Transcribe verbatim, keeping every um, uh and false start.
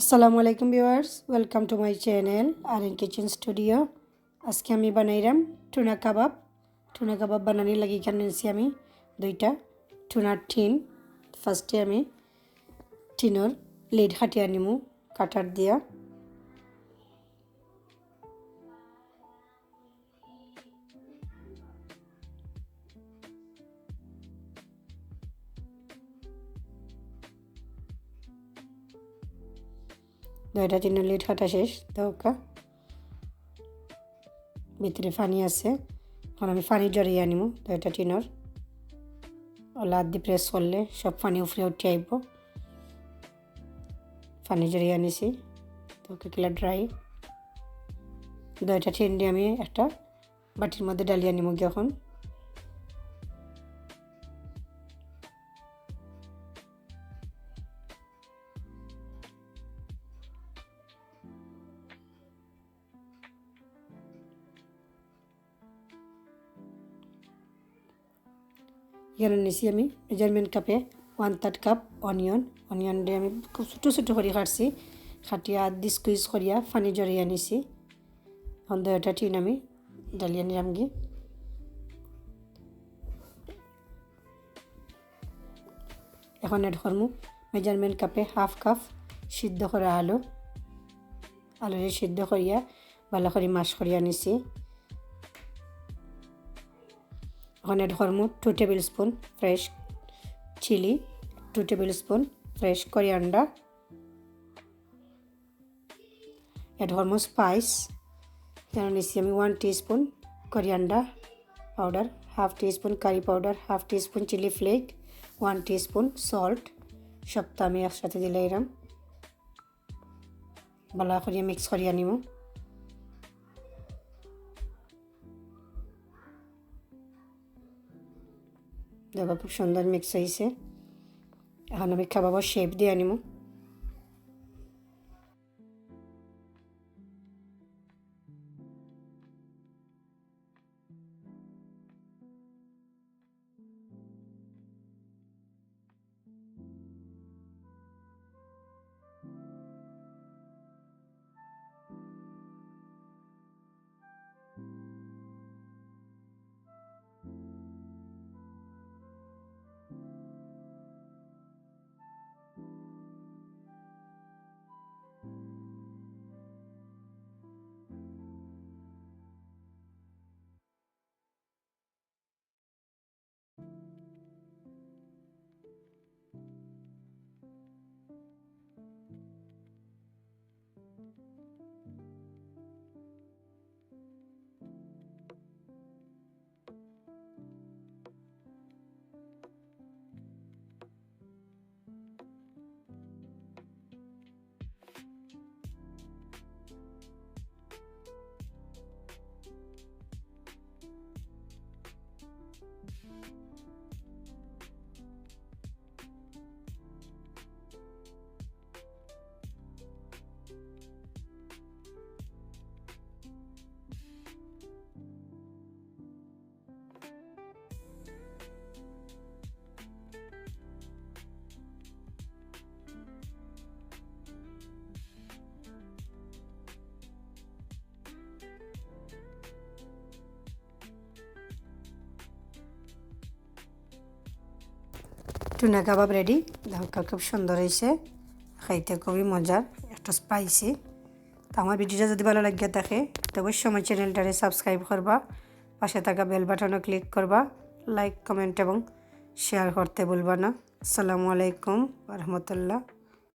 আসসালামু আলাইকুম viewers, welcome to my channel R N kitchen studio. আজকে আমি বানাইরাম টুনা কাবাব। টুনা কাবাব বানানির লাগি এখানো নিছি আমি দুইটা টুনার টিন। ফার্স্টে আমি টিনর লিড কাটিয়া নিমু কাটার দিয়া। দুইটা টিনর লিড কাটা শেষ। দেখউক্কা ভিতরে পানি আছে, এখন আমি পানি ঝরাইয়া নিমু দুইটা টিনর। অলা আত দি প্রেস করলে সব পানি উপরে উঠি আইবো। পানি ঝরাইয়া নিছি, দেখউক্কা কিলা ড্রাই। দুইটা টিন দিয়া আমি একটা বাটির মধ্যে ঢালিয়া নিমু গি এখন। এখানো নিছি আমি মেজারমেন্ট কাপে one third cup onion. Onion দিয়া আমি খুব ছোট ছোট করি কাটছি, কাটিয়া আত দি স্কুইজ করিয়া পানি ঝরাইয়া নিছি। এখন দুইটা টিন আমি ঢালিয়া নিলাম গি। এখন অ্যাড করমু মেজারমেন্ট কাপে হাফ কাপ সিদ্ধ করা আলু। আলুরে সিদ্ধ করিয়া ভালা করি mash করিয়া নিছি। এখন অ্যাড করমু two table spoon fresh chilli, two table spoon fresh coriander, add করমু স্পাইস। এখানো নিছি আমি one teaspoon coriander powder, half teaspoon curry powder, half teaspoon chilli flake, one teaspoon salt. সবতা আমি একসাথে দিলাইরাম। ভালা করিয়া মিক্স করিয়া নিমু। দেখো, খুব সুন্দর মিক্স অইছে। এখন আমি কাবাবর শেপ দিয়া নিমু। টুনা কাবাব রেডি। দেখো, খুব সুন্দর অইছে, খাইতে খুবই মজার, একটু স্পাইসি। তো আমার ভিডিওটা যদি ভালা লাগিয়া থাকে, তো অবশ্যই আমার চ্যানেলটারে সাবস্ক্রাইব করবা, পাশে থাকা বেল বাটনও ক্লিক করবা, লাইক, কমেন্ট এবং শেয়ার করতে ভুলবা না। আসসালামু আলাইকুম ওয়া রাহমাতুল্লাহ।